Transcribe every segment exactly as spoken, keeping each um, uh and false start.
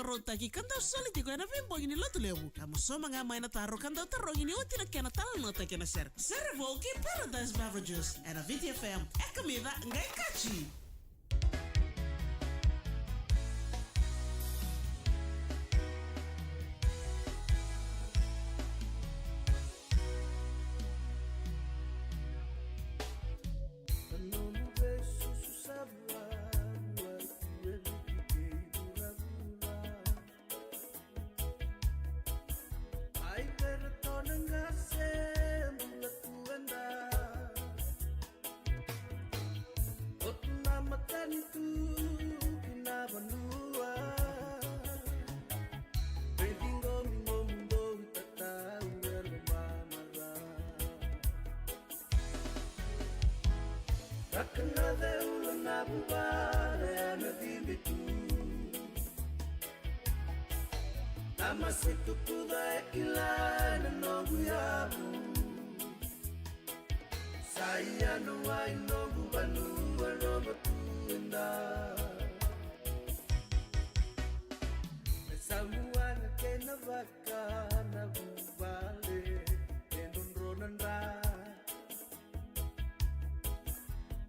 Rautaki ka dau soli tiko ena veibogi ni Lotulevu. Ka mo sauma ga mai na taro ka dau tarogi ni oti na kena talanoataki ena sere. Sere vou kei Paradise Beverages ena Viti F M. E kamica qai kaci. Ai, vei ira na qase, bula tu eda. Lotu na matanitu ki na vanua. Vei ciqomi nomu dou itatau e lomamara. Raka na ceula na vuvale ena cibi tu. Na masitu kuca e kila ena noqu yavu. Sa ia na wai noqu vanua rogo tu eda. E samuana kei na vaka na vuvale e drodro na dra.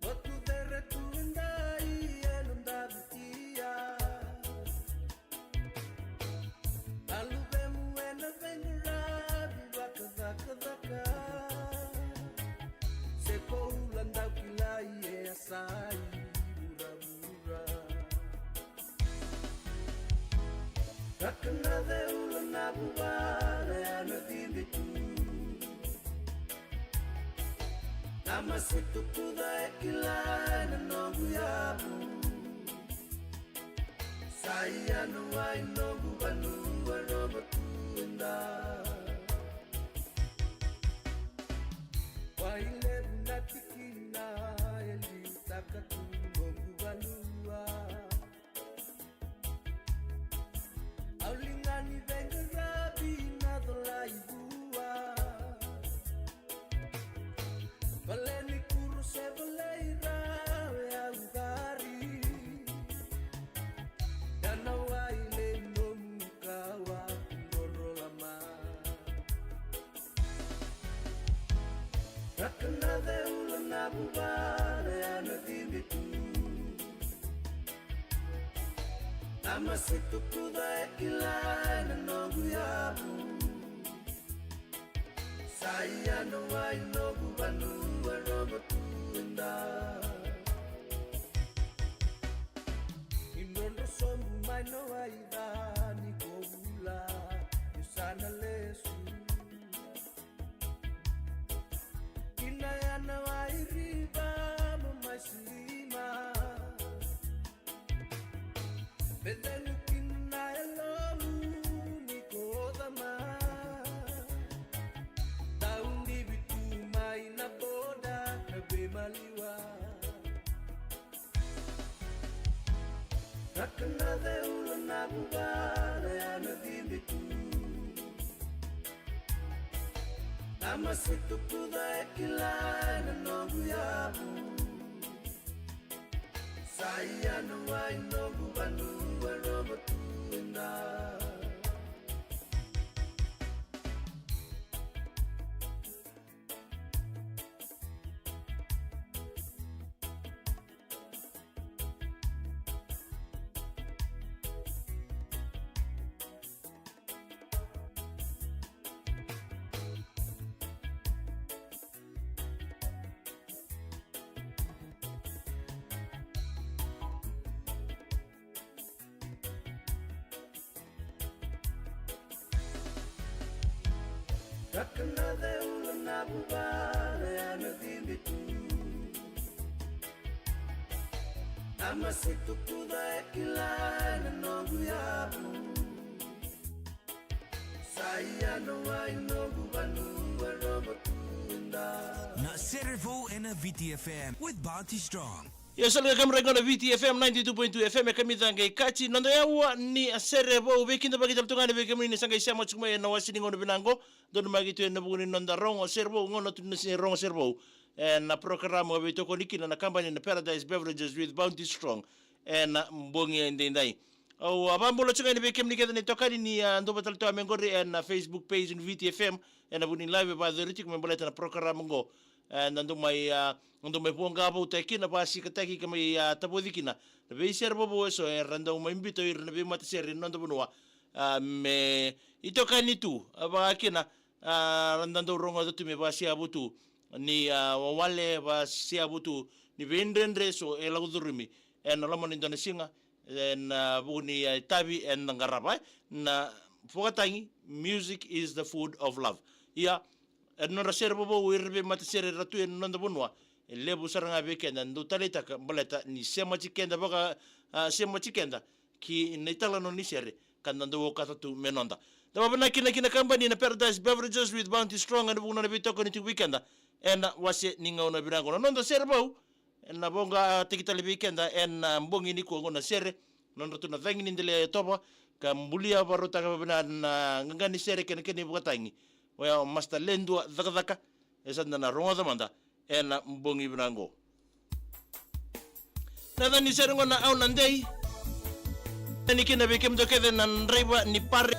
Lotu cere tu edai e noda Viti. Na luvemu ena veiqaravi vakacakacaka. Se koula dau kilai e yasai vuravura. Raka na ceula na vuvale ena cibi tu. Na masitu kuca e kila ena noqu yavu. Sa ia na wai noqu vanua rogo tu eda. Wai levu na tikina e liutaka tu noqu vanua. Au liga ni veiqaravi na colai vua. Vale ni kuro se vale i ra e au qari. Ia na wai lei nomu kawa kudrodro lama. Raka na ceula na vuvale ena cibi tu. Na masitu kuca e kila ena noqu yavu. Sa ia na wai noqu vanua rogo tu eda. Ni drodro sobu mai na wai ca ni kovula ni sa na lesu. Kina ia na wai riva mo mai silima. Me cegu kina na yalomu ni ko cama. Tau divi tu mai na boda na veimaliwa. Raka na ceula na vuvale ena cibi tu. Na masitu kuca e kila ena noqu yavu. Sa ia na wai noqu vanua rogo tu eda. Raka na ceula na vuvale ena cibi tu. Na masitu kuca e kila ena noqu yavu. Sa ia na wai noqu vanua rogo tu eda. Na Sere Vou ena Viti F M with Bounty Strong. Io, sa leqa kemuni ena Viti F M ninety-two point two F M, e kamica qai kaci noda yaua ni a Sere Vou. Veikidavaki tale tu ga yani vei kemuni ni sa qai sema tiko mai ena wase ni gauna vinaka qo. Donumaki tu ena vuku ni noda rogo Sere Vou, gauna tu ni rogo Sere Vou. Ena porokaramu e veitokoni kina na kabani na Paradise Beverages with Bounty Strong. Ena bogi edaidai. Au a vakabula tiko ga yani vei kemuni kece na itokani ni a dou vata tale toka mai qori ena Facebook page ni Viti F M, ena vuku ni live e vakayacori tiko me baleta na program oqo. E, na dou mai a na dou mai voqa vou tiko kina, vakasikataki ka mai a tavoci kina na veisere vovou eso era dau mai biuta o ira na veimatasere ni noda vanua. A, me itokani tu a vaka kina a da dau rogoca tu me vakaseavu tu ni a wawale, vakaseavu tu ni veidredre eso e lako curumi ena loma ni dua na siga, ena vuku ni a itavi eda qarava, e, na vakatagi, music is the food of love. Ia, e nodra sere vovou ira na veimatasere era tu ena noda vanua, e levu sara ga vei keda dau taleitaka baleta ni semati keda vaka, a, semati keda ki na italanoa ni sere ka da dau okata tu me noda. Da vakavinavinaka kina ki na kabani na Paradise Beverages with Bounty Strong ena vuku ni nona veitokoni tiko vei keda ena wase ni gauna vinaka oqo. Na noda sere vou ena voqataki tale vei keda ena bogi nikua oqo na sere, nodra tu na Cagi ni Delaia Yatova, ka bulia vakarautaka vakavinaka na qaqa ni sere kei na kena ivakatagi. Oya o Master Ledua Cakacaka, e sa da na rogoca mada ena bogi vinaka oqo. Na yaca ni sere oqo na Au Na Dei. Ni kina vei kemudou kece na draiva ni pare.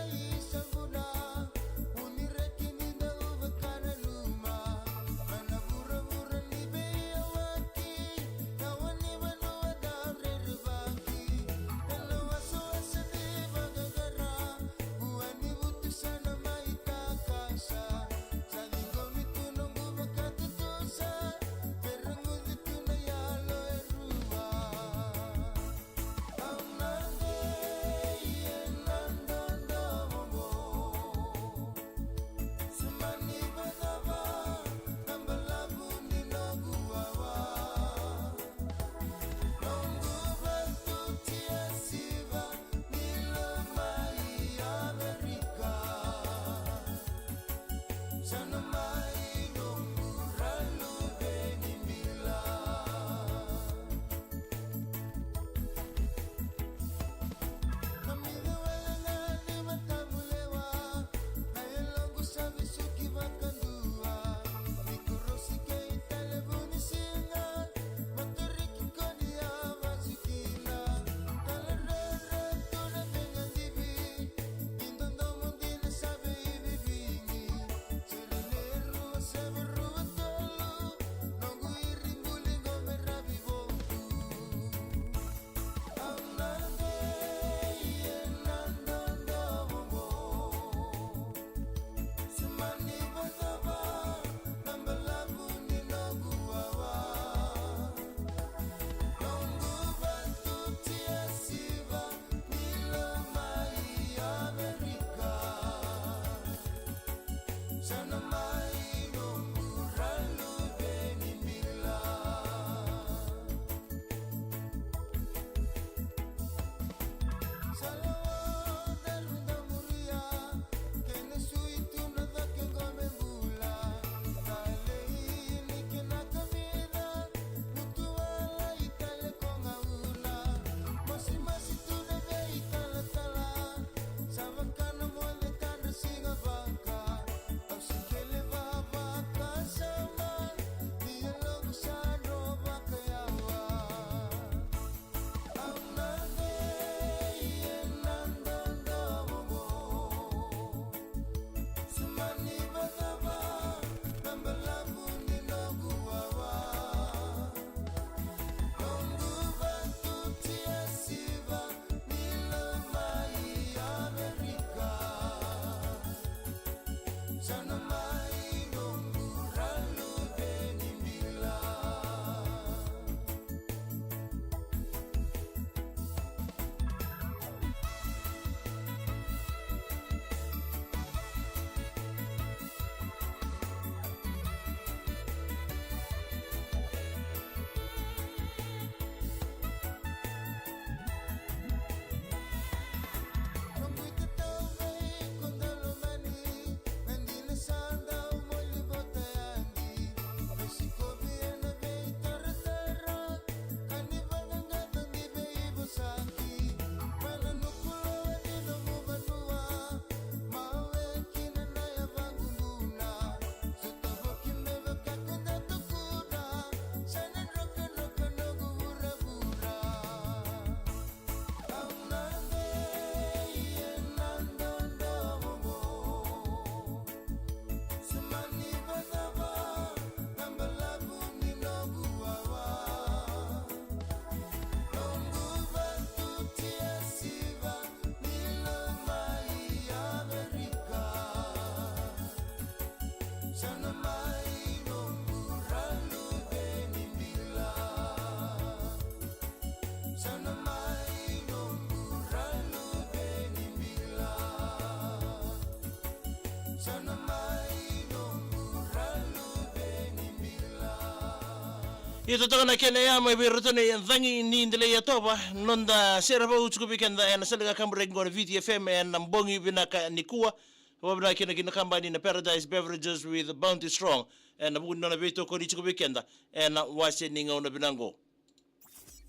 Io, totoka na kena ya mai vei iratou na cagi ni delai yatova, noda sere vou tiko vei keda ena sala ni kaburaki qo na V T F M ena bogi vinaka nikua. Vakavinavinaka kina ki na kabani na Paradise Beverages with Bounty Strong ena vuku ni nona veitokoni tiko vei keda ena wase ni gauna vinaka qo.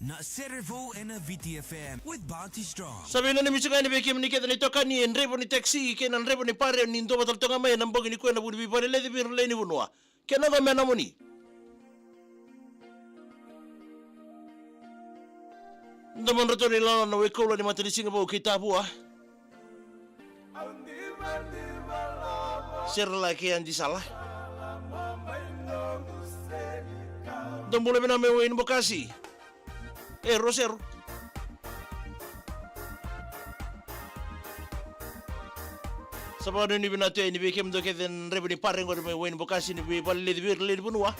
Na sere vou ena V T F M with Bounty Strong. Sa veinanumi tiko yani vei kemuni kece na itokani, e draiva ni taxi kei na draiva ni pare, ni dua vata tale toka mai ena bogi nikua ena vuku ni veivaleleci vei ira na lewe ni vanua. Kena qo me nomuni. Domodratou na ilala na wekaula ni matanisiga vou kei Tavua. Sere la kei Adisala. Dou bula vinaka mai Wainibokasi. E, Rosero. Sa vakanuinui vinaka tu yani vei kemudou kece na draiva ni pare qori mai Wainibokasi, ni veivaleleci vei ira na lewe ni vanua.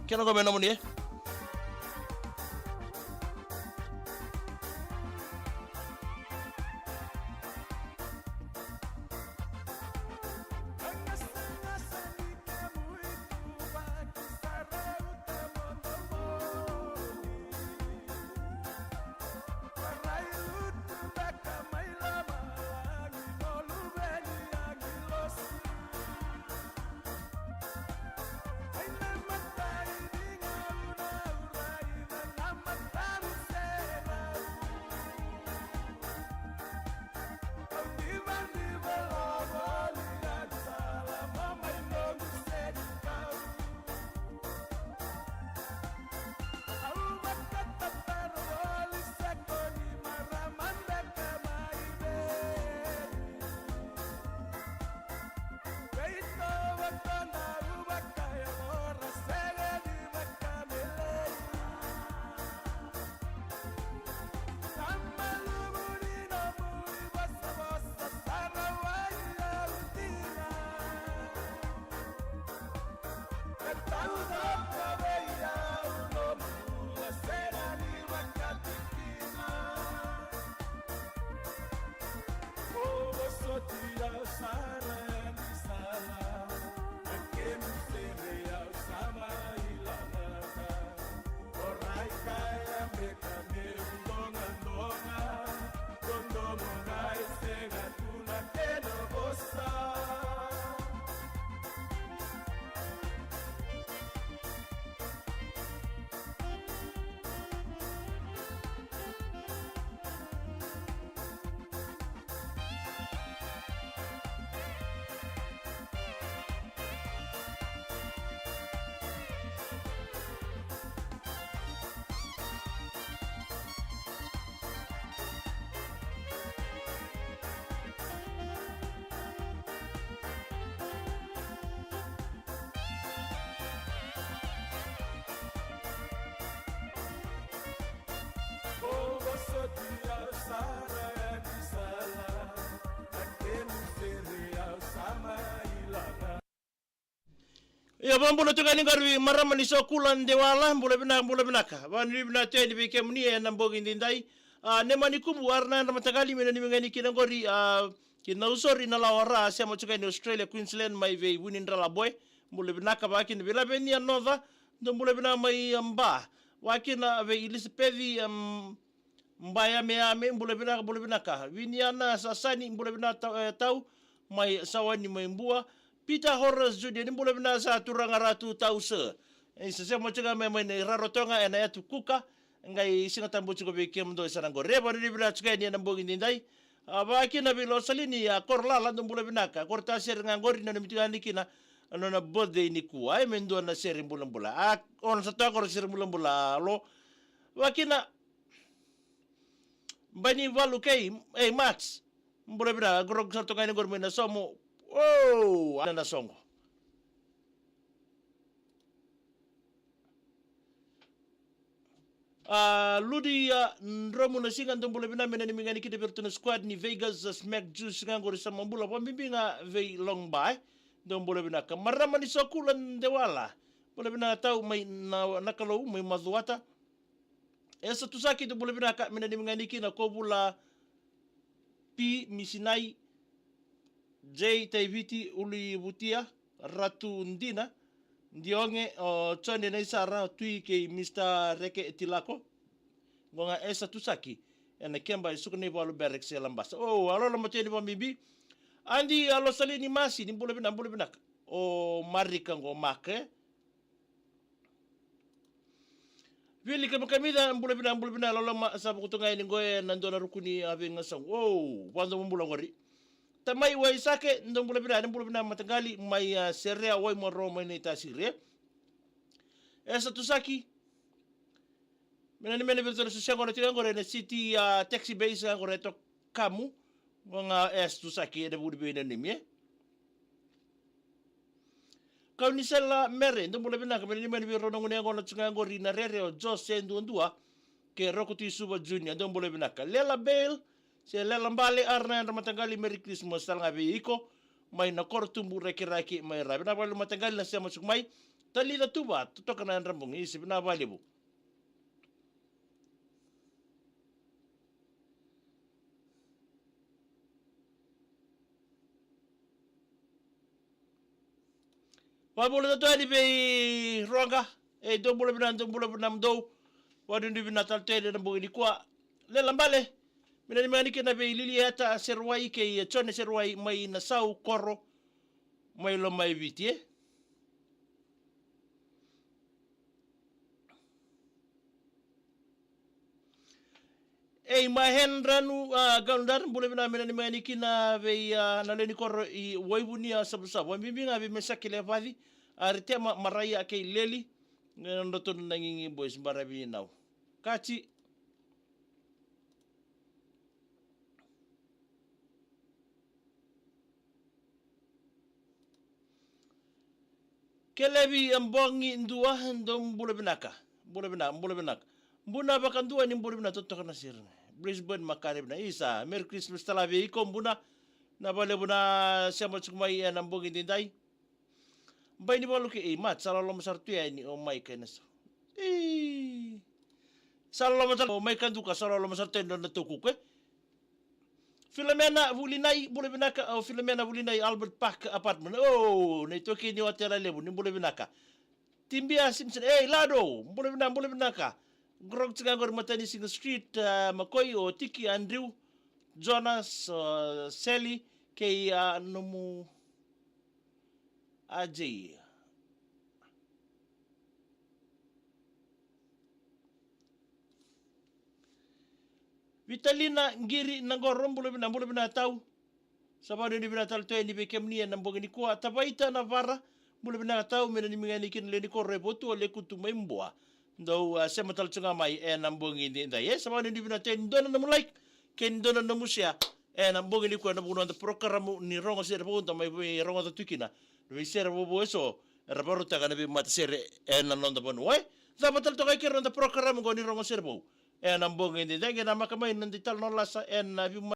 Kena qo me nomuni, e. Ia, vakabula tu ga ni qori marama ni Sokula Dewala, bula vinaka, bula vinaka. Vakanuinui vinaka tu yani vei kemuni ena bogi daidai. A, Nema ni Kubu, ara na yadra mataqali, me nanumi ga yani kina qori, a, ki Nausori na lawa ra, sema tu ga yani Australia, Queensland, mai vei Vunidralaboe. Bula vinaka, vakakina vei Lavenia Noca, dou bula vinaka mai, a, Ba. Vakakina vei Elizabeth, em, Ba Yameame, bula vinaka, bula vinaka. Viniana Sasani, bula vinaka tau, e, tau, mai Sawani, mai Bua. Peter Horace Junior, ni bula vinaka sa turaga Ratu Tausa. E, sa sema tiko mai, mai na Rarotonga, ena yatu Kuka. Qai Siga Tabu tiko vei kemudou e sa na qori. Vakanuinui vinaka tiko yani ena bogi daidai. A, vakakina vei Losalini, a, Korolala, dou bula vinaka. Koro ta sere ga qori, nanumi tiko yani kina na nona birthday nikua. Ai, me dua na sere bulabula. A, o na sa toka qori sere bulabula, lo. Vakakina Bani Valu kei, ei, Max. Bula vinaka, qo rau sa toka yani qori mai Nasomo. O, na Nasoqo. A, Ludi, a, Dromu na Siga, dou bula vinaka, me nanumi ga yani kina vei iratou na squad ni Vegas, a, Smack Juice ga qori sa mai bula, vakabibi ga vei Long Bay. Dou bula vinaka. Marama ni Sokula Dewala. Bula vinaka tau mai na, Nakalou, mai Macuata. Esa Tusaki, dou bula vinaka, me nanumi ga yani kina Kovula, Pi Misinai, J Taiviti, Uluivutia, Ratu Dina, Dioge, o Jone Naisara, Tui kei Mista Reke Tilako. Qo ga Esa Tusaki ena keba e Sukanaivalu Barracks e Labasa. O, aloala mateni vakabibi. Adi, alo Salini Masi, ni bula vinaka, bula vinaka. O Marika qo Maka, e. Vili Kamikamica, bula vinaka, bula vinaka, loloma, sa vuku tu ga yani qo ena dua na ruku ni a veigasau. O, vakadomobula qori. Tamai Waisake, dou bula vinaka, ni bula vinaka mataqali, mai a Serea, Waimaro, mai Naitasiri. Esa Tusaki. Me nanumi yani vei iratou na soso qo na tiko qori ena city, a, taxi base qori e Tokamu. Qo ga Esa Tusaki ena vuku ni veinanumi, e. Kaunisela Mere, dou bula vinaka, me nanumi yani vei rau na gone yaqona tiko qori na Rere, o Jose Duadua kei Roko Tui Suva Junior, dou bula vinaka. Lela Bale, se Lela Bale, ara na yadra mataqali, Merry Christmas tale ga vei iko. Mai na koro tubu Rakiraki mai Ra. Vinaka vakalevu mataqali na sema tiko mai. Talica Tuva, totoka na yadra bogi, isa, vinaka vakalevu. Vakabula tale tu yani vei Roqa. E, dou bula vinaka, dou bula vinaka, dou. Vakanuinui vinaka tale tu yani ena bogi nikua. Lela Bale. Me nanumi yani kina vei Lilieta Seruwai kei Jone Seruwai mai Nasau, koro mai Lomaiviti, e. Ei, Mahen Ranu, a, Gaunadar, bula vinaka, me nanumi yani kina vei, a, na lewe ni koro i Waivuni, a, Savusavu. Vakabibi ga vei Mesaki Levaci, a, Ritema, Maraia kei Leli. E, na nodratou na Gigi Boys, baravi nau. Kati. Kelevi, a, Bogi Dua, dou bula vinaka. Bula vinaka, bula vinaka. Buna Vakadua, ni bula vinaka, totoka na sere. Brisbane, Makare vinaka. Isa, Merry Christmas tale vei iko, Buna. Vinaka vakalevu na sema tiko mai ena bogi edaidai. Bai ni valu kei, ei, Mat, sa loloma sara tu yani o Maika ena so. Ei. Sa loloma tale o Maika Duka, sa loloma sara tu yani na taukuku, e. Filomena Vulinai, bula vinaka, o Filomena Vulinai, Albert Park Apartment. O, na itoki ni otela levu, ni bula vinaka. Tibia Simpson, ei, Lado, bula vinaka, bula vinaka. Grog tiko qori Matanisiga Street, a, Makoi, o Tiki, Andrew, Jonas, o Sally, kei, a, nomu Ajay. Vitalina Qiri Naqoro, bula vinaka, bula vinaka tau. Sa vakanuinui vinaka tale tu yani vei kemuni ena bogi nikua. Tavaita Navara, bula vinaka tau, me nanumi ga yani kina lewe ni koro e Votu, o Lekutu mai Bua. Dou, a, sema tale tu ga mai ena bogi edaidai. E, sa vakanuinui vinaka tu yani, dua na nomu like kei na dua na nomu share ena bogi nikua ena vuku ni noda porokaramu ni Rogo Sere Vou, da mai veirogoca tu kina na veisere vovou eso era vakarautaka na veimatasere ena noda vanua. E, cava tale toka i keri na noda porokaramu qo ni Rogo Sere Vou ena bogi edaidai. Qai namaka mai na noda italanoa lasa ena vei